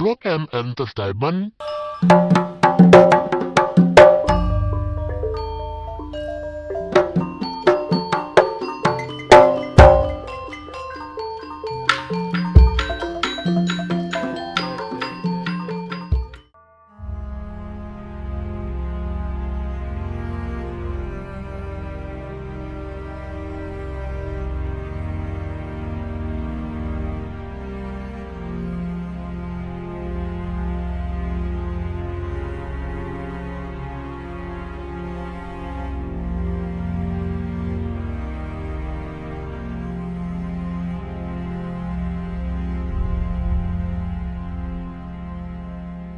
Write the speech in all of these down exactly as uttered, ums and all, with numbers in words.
Rock M Entertainment.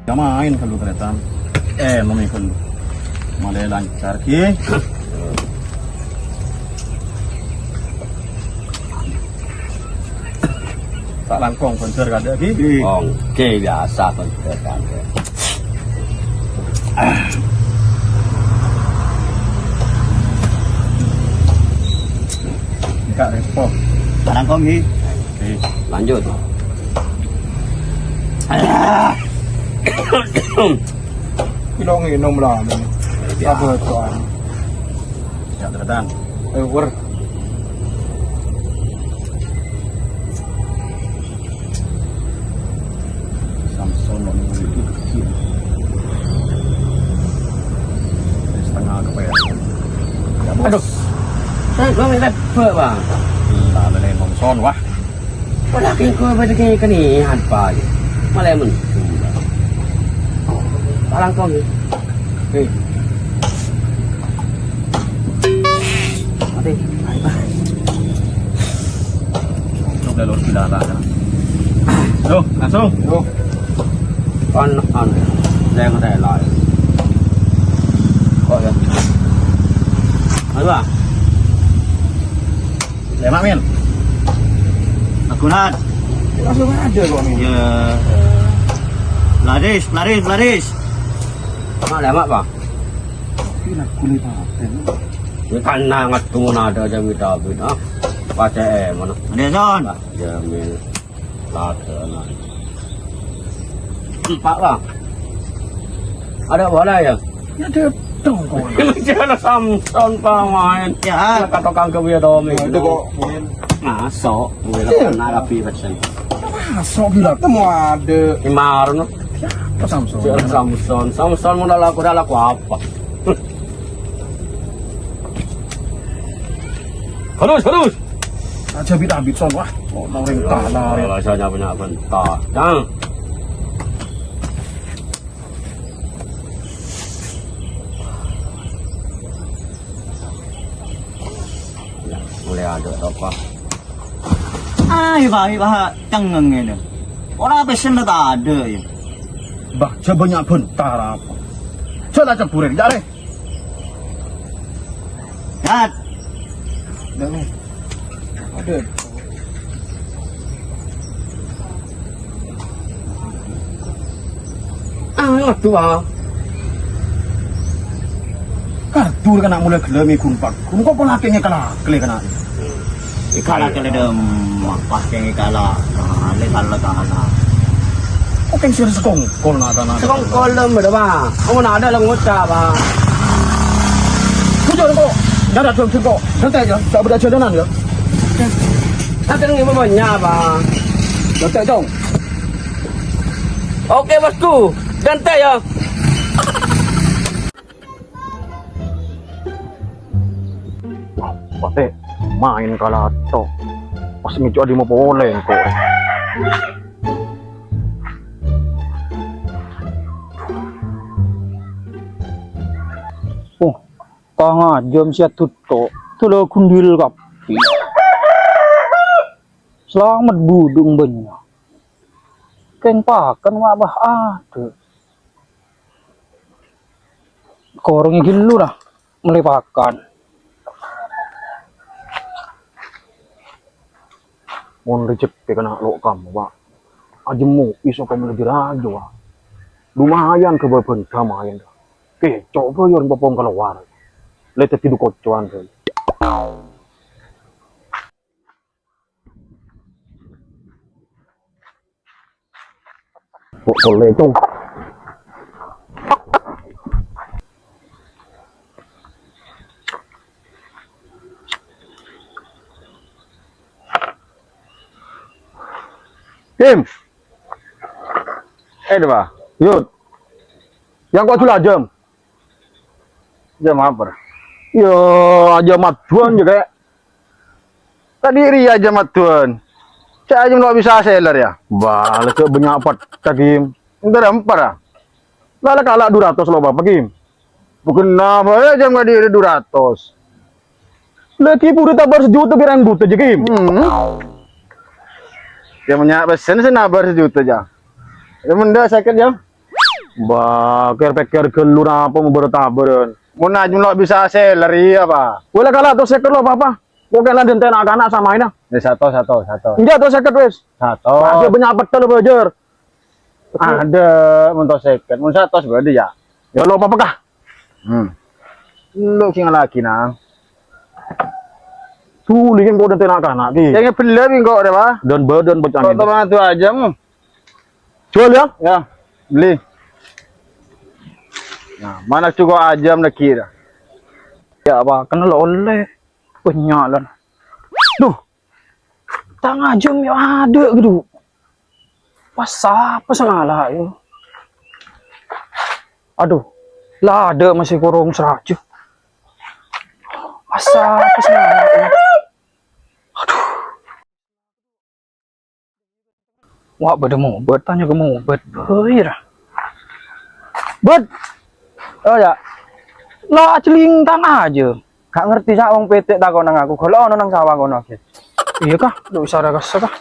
Ya maèn ghâllu tarètan. Eh, mami ghâllu. Malè lancar, Ki. Ta' langkong bhender kadhâ', Ki. Oke, biasa bhender kadhâ'. Enggak repot. Ta' langkong, Ki. Oke, lanjut. Kilo nginum lah. Ya. Apa tuan? Ya, terusan. Eh, wer. Samson mau nunggu itu kecil. Setengah kepala. Ya, Bos. Aduh. Saya gua minta, Pak. Lah, lele nonton, wah. Wala kèng ko bâdâ kèng kanihan, Pa', yâ. Malè men. Palangkong, yâ. Oke. Mati. Coba lurus bilala, kan. Tuh, langsung. Tuh. Kan, kan. Saya ngetelai. Kok, yâ? Ayo, Pak. Lemak, Min. Agunat. Langsung ada kok, Min. Ya. Laris, laris, laris. Lemak, lemak, Pak. Ini kulit apa, Min? Ini kan nangat tuh ada aja, Min, David, ah. Pakai, eh, mana? Ada, Son. Pak Jamil. Lada, nah. Empat, Pak. Ada bola, ya? Ya, ada dong, kok. Ini jalan Samson, Pak, main. Ya. Kata kangkep ya, Tommy. Ada kok, main. Masuk. Iya. Kena rapi, pesen. Masuk, gila. Temu ada. Imar, no. Siapa Samson? Siapa Samson? Samson mau laku, laku apa? Harus, harus. Aja bit-abit, Son. Wah, kok nang ring tanah, ya. Rasanya punya bentar. Cang. Ya, mulai ada apa? Ayo, Pak, ayo, Pak. Cengeng ini. Orang pesennya tak ada, ya. Bah, coba banyak bentar apa? Coba cemburin, cari. Kat. Ada. Ah, waduh, ah. Kardur kana' mulai gelem, Gun, Pak. Gun kok pola kene kala-kale kana'. Ikala kala dem, pas yang ikala. Nah, ini salah kana'. Kok yang sir sekongkol na kana'. Sekongkol dem, beda, Pak. Kamu nada lo ngucap, Pak. Bujur kok. Nada dong, kok. Santai ya, tak beda jalanan ya. Nanti nang ibu banyak, Pak. Santai dong. Oke, Bosku. Santai ya. Wah, pate main kalato. Pas ngeco' adi mau poleng kok. Oh, tanga jam siat tutto. Tuh lo gundil kapi. Selamat budung banyak. Keng pakan wabah ada. Korong gillu dah. Mele pakan. Mon rejeki kana' lo' kamu, Pak. Ajemu iso kamu lebih rajo, Pak. Lumayan kebeban damai, dah. Oke, coba yo popong keluar. Le tadi du kocoan, dah. Kok polè, Cong? Kim. Eh, dâpa'. Yut. Yang kok jhulâ ajâm? Ajâm apa? Yâ, ajâm addu'ân jâ, Kè. Tadâ' rèya ajâm addu'ân. Cè' ajâm lo' bisa seller, yâ. Bâ, la cè' bânnya' pettè, Kim. Èntar empar, yâ. La, la kala' du ratos lo' apa, Kim. Bukan apa, yâ, ajâm kadhi' du ratos. Lagi buru tabâr sajuta, kèra engguta jâ, Kim. Hmm. Yâ, bânnya' pèssèna sè nabâr sajuta, jâ. Yâ, mendâ' sèket, jâ. Bâ, kèr-pèkkèr ghâllu napa mabâr tabârân. Mon ajâm lo' bisa seller, iyâ, Pa'. Wala kala' to sèket lo' apa-apa. Pokokna la dântè' na'-kana' samaèna. Yâ, satos, satos, satos. Enjâ' to sèket wis. Satos. Bâ, bânnya' pettè lo' bâjâr. Adâ', mon to sèket. Mon satos bâdâ, yâ. Yâ, lo' apa-apa, Kah. Hmm. Lo' kèng lagi, Nang. Duli kèng kok dântè' na'-kana', Ki. Kèng bellâ bi' engko' dâ, Pa'. Dân bâdân bocah. Kok to ajâm. Jual, ya? Ya, beli. Nah, mana cukup ajâm lagi dah. Ya, apa? Kèng lo' ollè. Bânnya' lan. Duh. Tang ajâm ya adâ' gitu. Pas apa sè ngala' ya? Aduh, la adâ' masih korong saraja. Pas apa sè ngala' ya? Aduh. Wa' bâdâ mobât, tanya ka mobât. Bâi ra. Bât. Oh, ya. La ajhelling tang ajâm. Gak ngerti, Cak, wong pètè' takona ngaku. Ghâllu ono nang sawah kono, Gè. Iyâ, Kah. Duk sara kassa, Kah.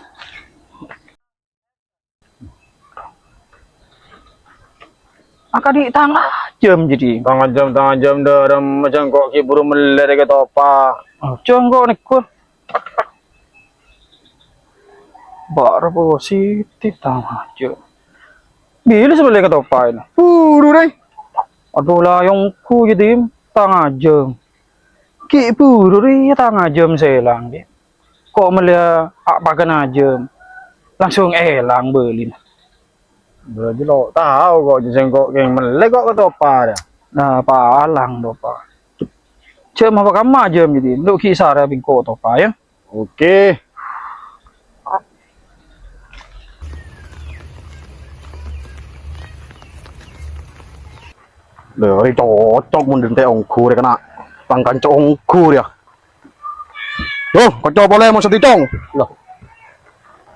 Akadhi' tang ajâm, jadi. Tang ajâm, tang ajâm, dârem, jâ' engko' ghi' buru mellè rè ketopa. Oh, jâ' engko' nèko. Bara positif tang ajâm. Bilâ sè mellè ketopa ini? Buru, rè. Aduh, la yongku, jadi, tang ajâm. Ghi' buru rèya tang ajâm sè èlang, Gè. Ko' mellèya a' pakan ajâm, langsung èlang bâlina. Berarti lo' tao ko' jâ' sèngko' kèng mellè ko' ketopa, ya? Nah, palang, topa. Jâ' mapa kamma ajâm, jadi. Lo' ghi' sara bi' engko' topa, ya. Oke. Lho, rè cocok mon dântè' ongghu rè kèna. Tang kanca ongghu rè, ya. Loh, kanca polè mon sè dicong. Loh.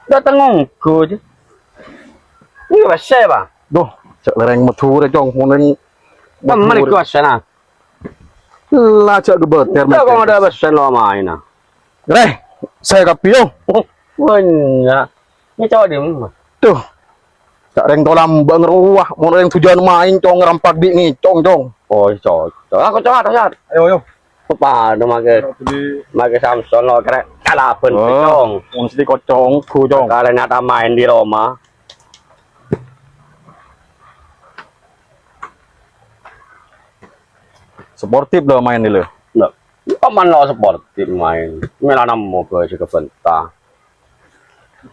Dâteng ongghu jâ. Ini pèssè, Pa'. Duh, jâ' lèrèng Madhurâ, Cong. Mon lèrèng Temen Madhurâ. Iku asana. La jâ' ghâbâtèr. Enggak, kok ada pèssè lo' maèn, ah. Rè, sè kabbhi, yo. Bânnya'. Ini cowok di mana? Duh. Jâ' rèng tolam bâng rowa, mon rèng dujân maèn, Cong, rampak bi' ngècong, Cong. Oh, cocok. Aku cocok, cocok. Ayo, ayo. Padâ make, make Samson lo' kere kalabân, Cong. Wong sè kocong, Cong. Karena ta' maèn di Roma. Sportif lo' maèn lè. Nah, aman lo' sportif maèn. Mèla nemmo bhâi sè kabhânta.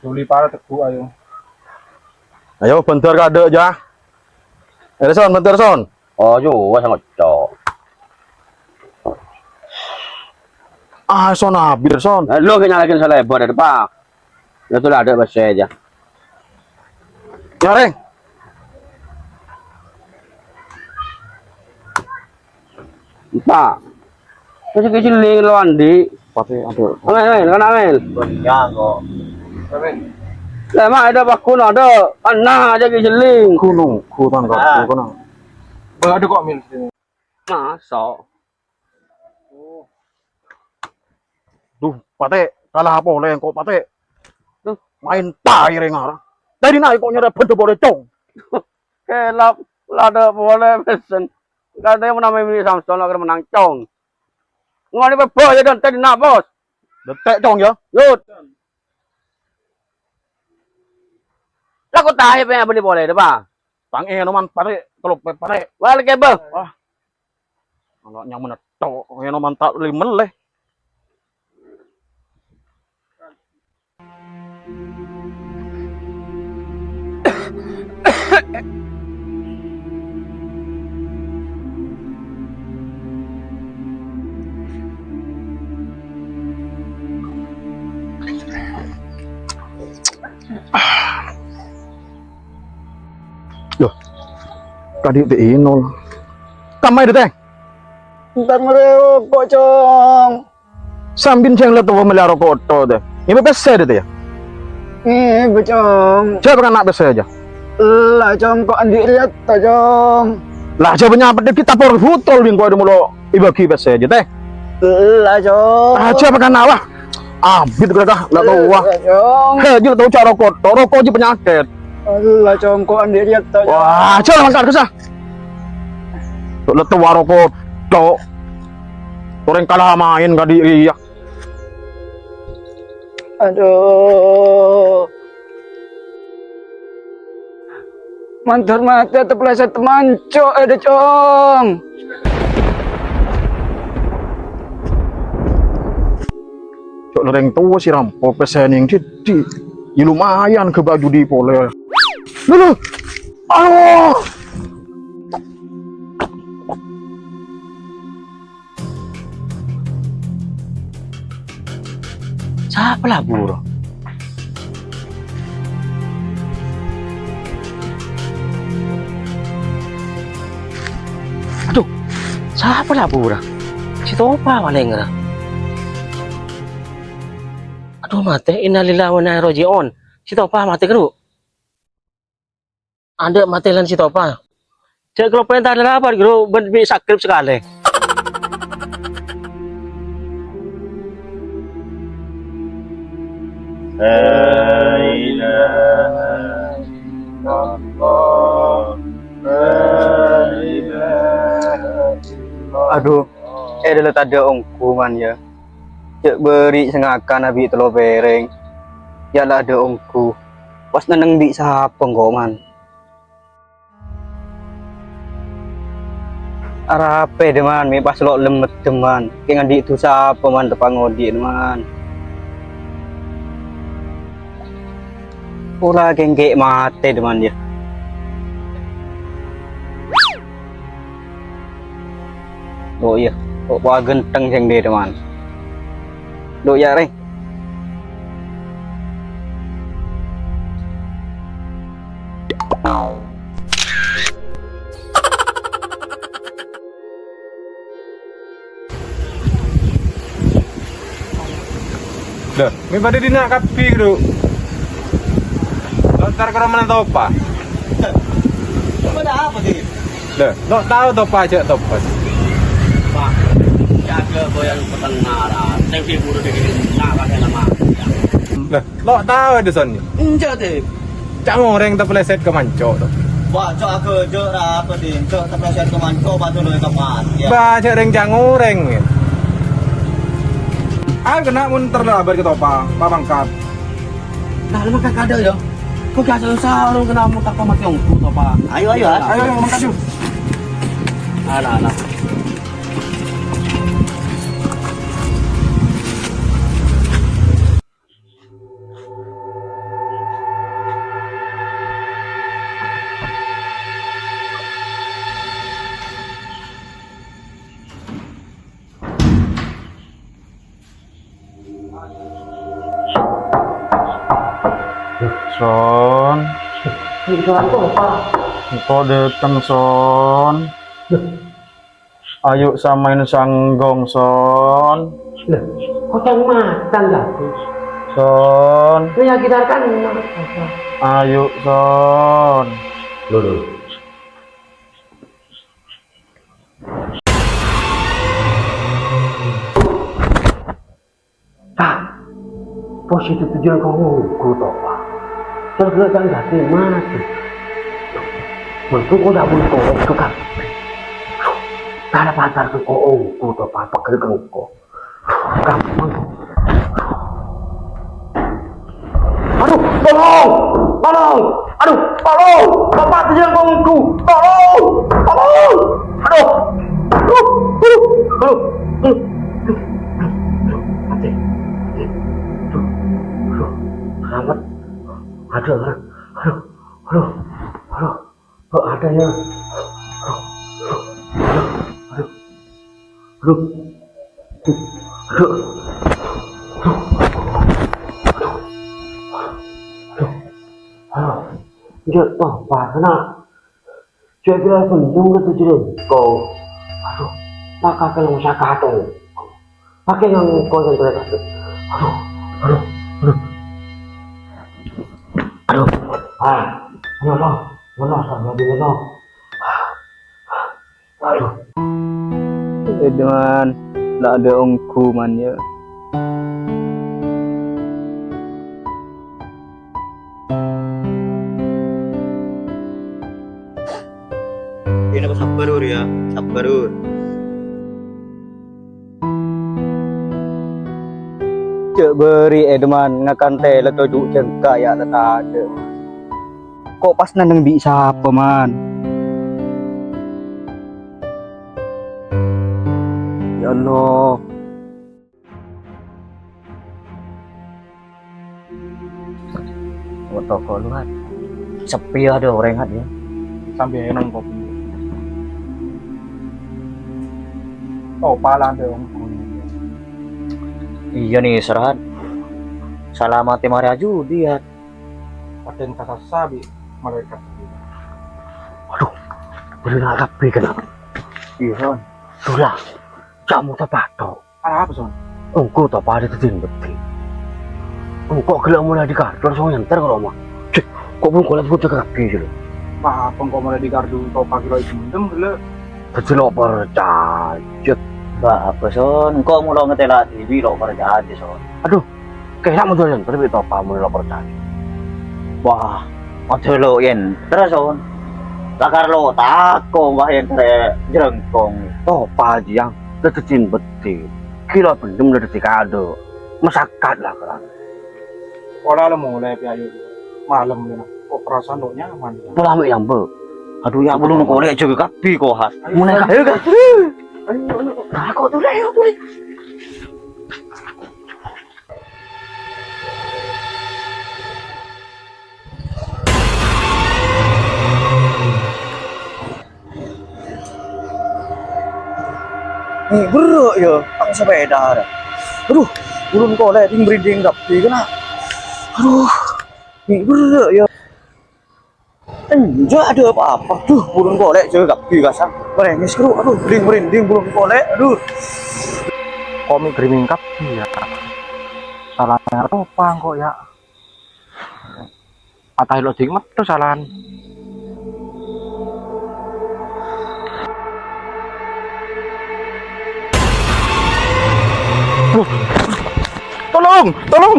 Duli para teggu, ayo. Ayo, bhender kadâ', jâ. Erson, bhender, Son. Oh, yo, wes ngoco'. Ah, Son, abit, Son. Eh, lo' kè nyalaghin salèbâr, Pa'. Ya, itu lah, ada bas saja. Nyareng. Pa'. Wis iki cèlèng lo' andi'. Pati, aduh. Amel, Mel, kana Mel. Bânnè kok. Lah, ma' ada pakun ada. Ana aja ki cèlèng. Gunung, gunung, gunung. Ba, ada kok, Mil, sini. Masa? Duh, Patè, kalah polè engko', Patè. Duh. Maèn taè rè ngara. Tadi naè kok nyerep bhender polè, Cong. Kelap, lada polè pesen. Katanya mau namanya Mini Samson, agar menang, Cong. Ngoni pebbo ya, Don, tadi na, Bos. Detek, Cong, ya. Yut. Lah, kok tahe pe abali pole, deh, Pa? Tang enoman pare, kelop pare. Wal kebe. Wah. Ana nyaman tok, enoman tak lima leh. Loh, kadhi' Tè Inul. Kamma è dâ', Tè? Entar marè roko', Cong. Sambin jhâ' la towa mellè roko' tho, Tè. Ngibâ pèssè dâ', Tè, yâ? Ngibâ, Cong. Jhâ' pakanna' pèssè jâ. Ella, Cong, ko' andi' rèya tho, Cong. La, jhâ' bânnya' peddhi kita por butol bingko ada molo. Èbâgi pèssè jâ, Tè. Ella, Cong. Ah, jhâ' pakanna', wah. Abit kata, la towa. Ella, Cong. Hè, jhâ' la towa jhâ' roko' tho, roko' jhâ' panyakèt. Ella, Cong, ko' andi' rèya tho, Cong. Wah, jhâ' la mangkat ka sa. La towa roko' tho. Orèng kala maèn kadhi' rèya. Adhu. Mandhâr matè tapleset manco' è dâ', Cong. Cok, orèng towa sè rampo pèssè neng dâddhi. Yâ lumayan ghâbây judi polè. Lho, lho. Aduh. Sapa la buru? Adhu, sapa la buru? Si Topa palèng ra. Adhu, matè, innalillahi wa inna ilaihi raji'un. Si Topa matè, Gru. Andhâ' matè lan si Topa. Jhâ' kaloppaè entar rapat, Gru, bân bi' sakrip sakalè. La ilaha illallah, la ilaha illallah. Adhu, è dâlâ tadâ' ongghu, Man, yâ. Jhâ' bâri' sè ngakan abi' tello pèrèng. Yâ la adâ' ongghu. Pas nenneng bi' sapa engko', Man? Arapè, dâ, Man, mè' pas lo' lemmet, dâ, Man. Kèng andi' dhusa apa, Man, teppa' ngodhi'na, Man? Pola kèng kè' matè, dâ, Man, yâ. Lo', iyâ, lo' paghânteng sèng dâ, dâ, Man. Lo', yâ, rè. Lho, mè' padâ dinna' kabbhi, Gru? Lo' entar ka romana Topa. Topa ada apa, Dim? Lho, lo' tao Topa, jhâ' Topa. Pak, jâgâ boyan petennaran. Sèng buru dikit, nah, pakai nama. Lho, lo' tao è dâ' sènè? Enjâ', Dim. Ca' ngorèng tapleset ka manco', to. Wah, Cok, aghâjâ' ra apa, Din? Cok, tapleset ka manco', bâto dâri kapatèyan. Bâ, jhâ' rèng ca' ngorèng, yâ. Ayo, kèng mon terlambat ka Topa, pamangkat. Nah, lu mangkat kadâ', yâ. Kok gak susah, lu kèng mon teppa' matè ongghu, Topa. Ayo, ayo, ah. Ayo, ayo, mangkat, yuk. Alah, alah. Son. Son apa, Pak? Engko' dâteng, Son. Ayo samaèn sanggong, Son. Lho, kocang matan lho aku. Son. Menyakitkan apa? Ayo, Son. Lho, lho. Pak, positif tujuan kau ngugu to, Pak. Terus kan gak mati. Mungkin kau tak boleh kau itu kan. Cara pantar ke kau ngugu to, Pak, pegel ke kau. Gampang. Aduh, tolong! Tolong! Aduh, tolong! Bapak tujuan kau ngugu! Tolong! Tolong! Aduh! Aduh! Aduh! Aduh! Aduh! Mati. Mati. Aduh! Aduh! Selamat. Aduh, aduh, aduh, aduh, aduh. Kok ada ya? Aduh, aduh, aduh, aduh, aduh, aduh, aduh, aduh, aduh, Topa kena. Cek kira bendung ke tujuh kau. Aduh, maka kalau saya kacau. Pakai yang kau yang terdekat. Aduh, aduh, aduh. Aduh, ah, ya Allah, ya Allah, astagfirullah. Aduh. Edan, la ada ongghu, Man, ya. Ini apa sabar, Ur, ya? Sabar, Ur. Cek beri, Edan, Man, ngakan tele toju' jengka ya tetaja. Kok pas nandeng bi' sapa, Man? Ya Allah. Kok toko lu, Hat? Sepi ada orang, Hat, ya. Sambil enong kopi. Oh, palang deh, Om. Iya nih, istirahat. Salamate mare ajudi, Hat. Padha kasassa bi' malaikat. Waduh, beri nak kabeh kena. Iya, Son. Sulah, kamu tak patok. Arapa, Son? Engko' tak pada tedin beti. Engko' gella' mulai di kantor, Son, nyantar ke rumah. Cek, kok belum kolak butuh kabeh gitu. Wah, apa engko' mulai di kardu Topa kira itu mendem gella'? Tadi lo percaya. Ba apa, Son? Engko' mula ngetela dibi' lo percaya, Son. Aduh, kena mau doyan, tapi Topa mula lo percaya. Wah, aja lo yen. Terus, Son. Lakar lo tako, wah, yen tere jerengkong. Topa, Jang. Daddiyan beti. Kila bendem daddi kado. Masakat lah, kan. Pola le mulai, Pi, ayo. Malem le, nah. Kok perasaan kok nyaman, ya? Pola me' ya, Mbok. Aduh, ya, belum kok lek jaga kabeh kok, Hat. Ayo, mulai ayo, kabeh. Ayo, ayo. Nah, kok tuh, ayo, tuh. Nih, berro' ya, tang sepeda. Aduh, ulun kole' ding-merinding kabeh kena. Aduh, nih, berro' ya. Enja' ada apa-apa. Duh, ulun kole' jaga kabeh kasar. Merengis, Bro. Aduh, ding-merinding ulun kole'. Aduh. Komik griming kabeh ya. Salahnya Topa kok ya. Akai lo ding metto salan. Tolong, tolong.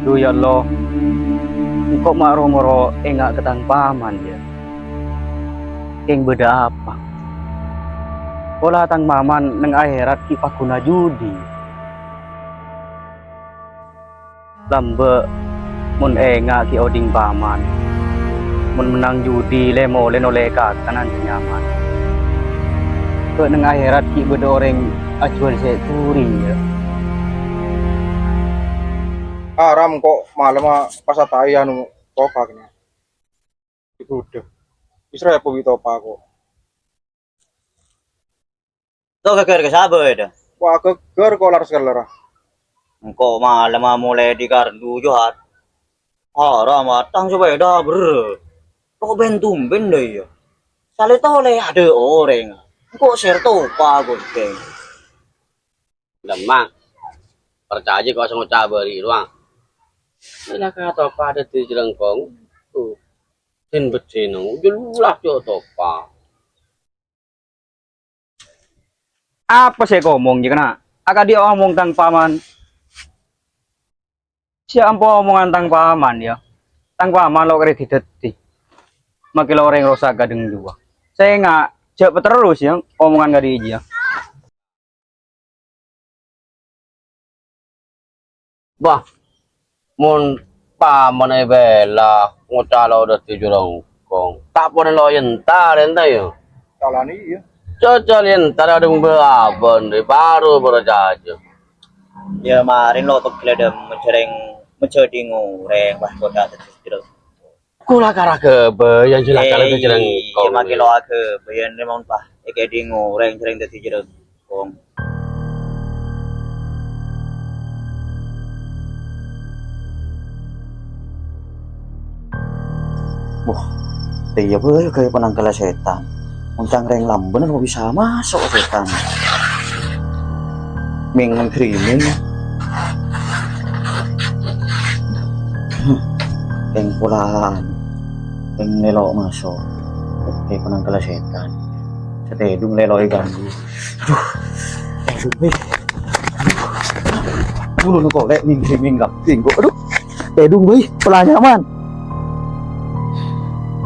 Duh, ya Allah, engko' ma' ro-moro enga' ka tang paman, ya. Keng badha apa? Pola tang paman neng aherat gi' paggun ajudi. Lamba' mon enga' gi' oding paman. Mon mennang judi le-mole nolè kakanan se nyaman. Bâ' neng aherat gi' badha oreng ajuwal se turing, ya. Haram kok malemma pas ata'i anu Topa kena. Ibu udah. Wis repot wi Topa kok. To geger ke sapa, Eda? Wah, geger kok laras keler. Engko' malemma molaè di kardu, Johat. Ara matang sepeda, ber. Kok ben-tumben, dah, iya? Sale tole ada oreng. Engko' ser Topa, Gus, Keng. Lemah. Percaya kok sing ngoca' bari rowa. Ila ka Topa daddi jelengkong. Tuh. Din beddino, jelas, Cok, Topa. Apa se ekomong, ya, kena? Akadi omong tang paman. Sia ampo omongan tang paman, ya. Tang paman lo' kredit daddi. Make lo' oreng rosak kadeng jua. Senga', ja' paterros, ya, omongan kadi ija. Bah, mon paman ebela ngoca' lo' daddi jurongkong, ta' pon lo' yentar ente, ya? Calani, iya. Cocol yen tara dong bâ abon di paru boro caca. Ya, marèn lo' togel dâ' mèjhârèng, mèjhâdhing orèng, wah, kodhu dhâddhi jero. Kula kara ghâbây, yang jelas kalau itu jeneng. Iya, kong. Makkè lo' aghâbây, yen mon pas èkèdhing orèng jhârèng dhâddhi jero. Kong. Wah, iyâ bhâi ghâbây panangkalla sètan. Mon ca'na rèng lambân kok bisa maso' sètan. Mèng grimèng. Hmm, kèng pola, kèng lèlo' maso'. Ghâbây panangkalla sètan. Satèdung lèlo' èganggu. Aduh. Tèdung, weh. Aduh. Bulu nu kolè' minggi-minggi tinggu. Aduh. Tèdung, weh. Pelanya, man.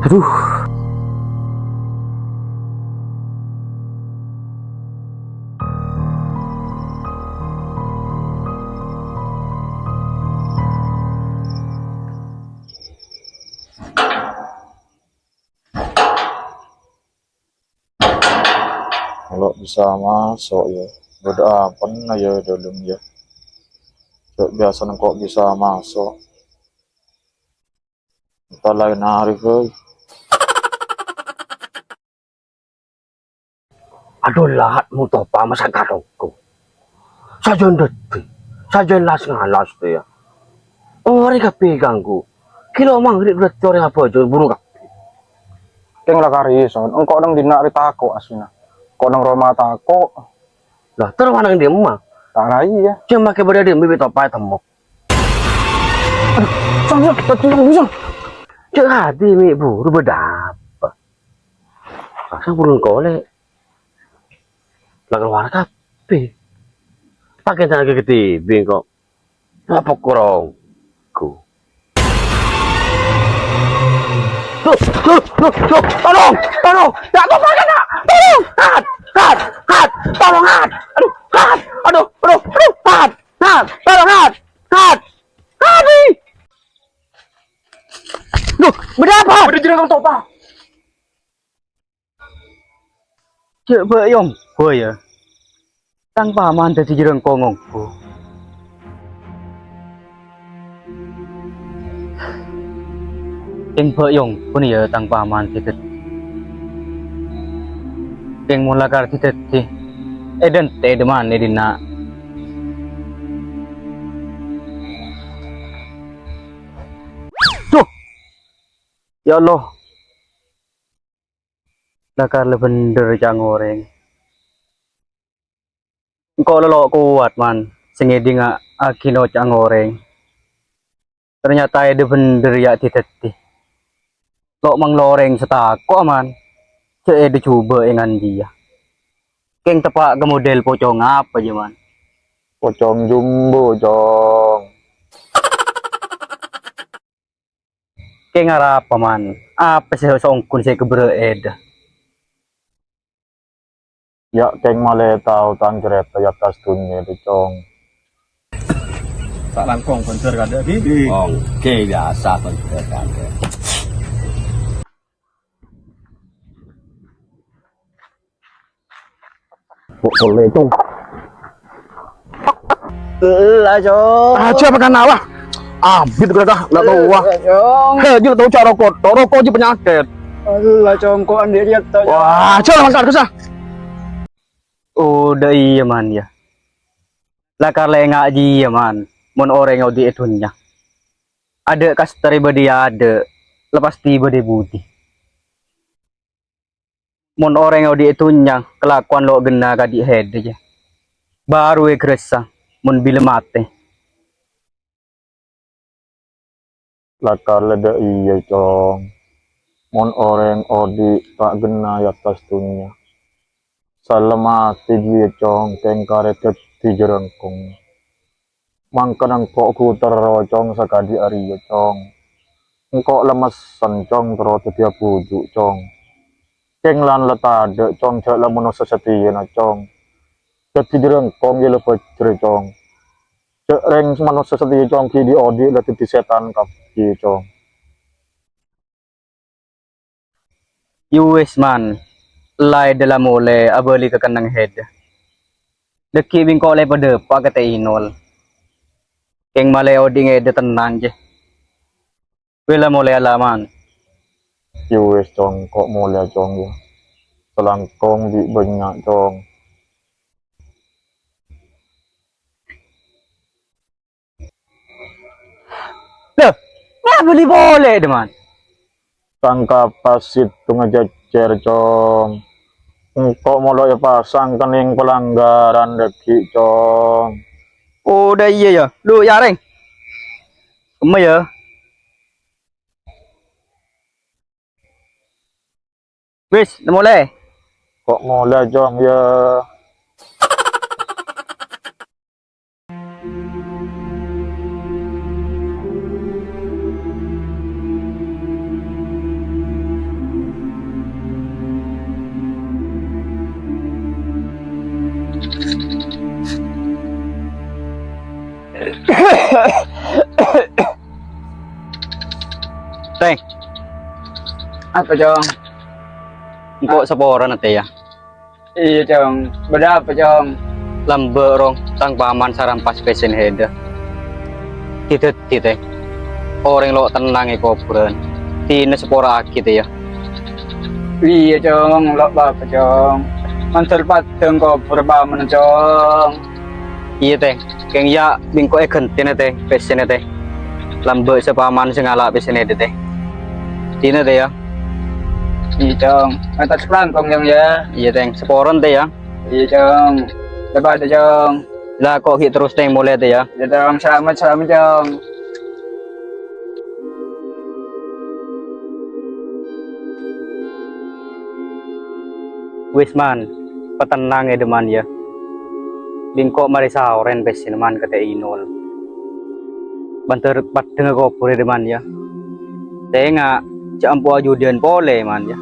Aduh. Kalau bisa maso' yâ. Bâdâ apana yâ dâlem yâ. Cè' biasana kok bisa maso'. Entah laèn arè, bhâi. Aduh, lahat mutopa masakat ongko. Sajân dhâddhi, sajân las-ngalas tèya. Orèng kabbhi ganggu. Kilo manggrib dhâddhi orèng abhâjâng buru kabbhi. Kèng la karè, Son. Engko' neng dinna' rè tako' asina. Engko' neng roma tako'. Lah, terro neng dimma? Ta' raè, yâ. Cè' makkè bâdâ dimma bi' topa ètemmo. Son, Son, dhâddhi Son, Son. Cè' adi mi' buru bâdâ apa? Asal purun kolè. La kalowar kabbhi. Pakèn tanah gede bengkok. Apa kurang? Ku. Duh, duh, duh, duh. Tolong, tolong. Ya, tolong, ya, Kak. Tolong. Hat, hat, hat. Tolong, hat. Aduh, hat. Aduh, aduh, aduh, hat. Hat, tolong, hat. Hat. Hat, nih. Duh, bâdâ apa? Bâdâ jhârâng topa. Cè' bâ' èyongghu, yâ. Tang paman dhâddhi jhârâng kongongku. Kèng bâ' èyongghu, yâ, tang paman dhâddhi. Kèng mon la karè dhâddhi, èdhântè' dâ' man è dinna'. Duh! Ya Allah. Lakar la bhendher ca'na orèng. Engko' la lo' kowat, man, sè ngèdhingngaghi no ca'na orèng. Ternyata èdhâ bhendher yâ dhâddhi. Lo' manglo orèng sè tako', man. Jhâ' èdhâ jhubâ' èngan jiyâ. Kèng teppa' ka model pocong apa jiyâ, man? Pocong jumbo, Cong. Kèng arapa, man? Apa sè songkun sè èkabbhârâ èdhâ? Yâ, kèng malè tao tang carèta è attas dhunnya rè, Cong. Ta' langkong bhendher kadhâ', Bi? Oke, biasa bhendher kadhâ'. Kok polè, Cong? Ella, Cong. Aja makan Allah. Abit kata, la tao, wah. Ella, Cong. Heh, jil tao cara kotor, roko aja penyakit. Ella, Cong, kok andi' riyat, Cong? Wah, aja lah mangkat, kesah. Oh, dâ' iyâ, man, yâ. Lakar la ènga' jiyâ, man. Mon orèng odi' è dhunnya. Adâ' kastarè bâdâ è adâ', la pastè bâdâ è budi. Mon orèng odi' è dhunnya kalakowan lo' ghenna kadi' hèdhâ, jâ, bhuru èghârassa mon bilâ matè. Lakar la dâ' iyâ, Cong. Mon orèng odi' ta' ghenna è attas dhunnya, sala matè jiyâ, Cong, kèng karè dhâddhi jhârângkong. Mangkana engko' ghu terro, Cong, sakadhi' arèya, Cong. Engko' la messen, Cong, terro dhâddhiyâ bhuju', Cong. Kèng lan la tadâ', Cong, jhâ' la manossa satèyana, Cong. Dhâddhi jhârângkong yâ la bhâjhrâ, Cong. Jhâ' rèng manossa satèya, Cong, ghi' dhi'-odi' la dhâddhi sètan kabbhi, Cong. Yowes, man. Ella èdâ la molè abâli ka kennengnga èdâ. Dhâggi' bi' engko' la èpadâpa' ka Tè Inul. Kèng malè odi' èdâ tennang, jâ. Wè la molèya la, Man. Yâ wes, Cong, ko' molèya, Cong, yâ. Kalangkong bi' bânnya', Cong. Lho, ngabâli polè, dâ, Man? Tang kapas sèttongnga jhâjhâr, Cong. Engko' molo èpasang kennèng palanggaran dhâggi', Cong. Oh, dâ iyâ, yâ. Lu, yâ, rèng. Kemma, yâ. Wis, la molè. Ko' molè, Cong, yâ. Tèng. Apa, Cong? Engko' saporana, Tè, yâ. Iyâ, Cong. Bâdâ apa, Cong? Lambâ', Rong, tang paman sarampas pèssèna èdâ. Dhi-dhâddhi, Tè. Orèng lo' tennang è kobhurân. Dinah sapora'aghi, Tè, yâ. Iyâ, Cong. Lo' bâpa, Cong. Mandhâr paddhâng kobhur pamanna, Cong. Iyâ, Tè. Kèng yâ, bi' engko' èghântèna, Tè, pèssèna, Tè. Lambâ' sè paman sè ngala' pèssèna èdâ, Tè. Dinah, Tè, yâ. Iyâ, Cong. Èntar sakalangkong, Cong, yâ. Iyâ, Tèng. Saporana, Tè, yâ. Iyâ, Cong. Lebbât, Cong. La, ko' ghi' terros, Tèng, molè, Tè, yâ. Iyâ, Cong. Salamet, salamet, Cong. Wis, Man, patennang è dâ', Man, yâ. Bi' engko' marè saorèn pèssèna, Man, ka Tè Inul. Mandhâr paddhâng kobhurra è dâ', Man, yâ. Tènga, jhâ' ampo ajudiyân polè, Man, yâ.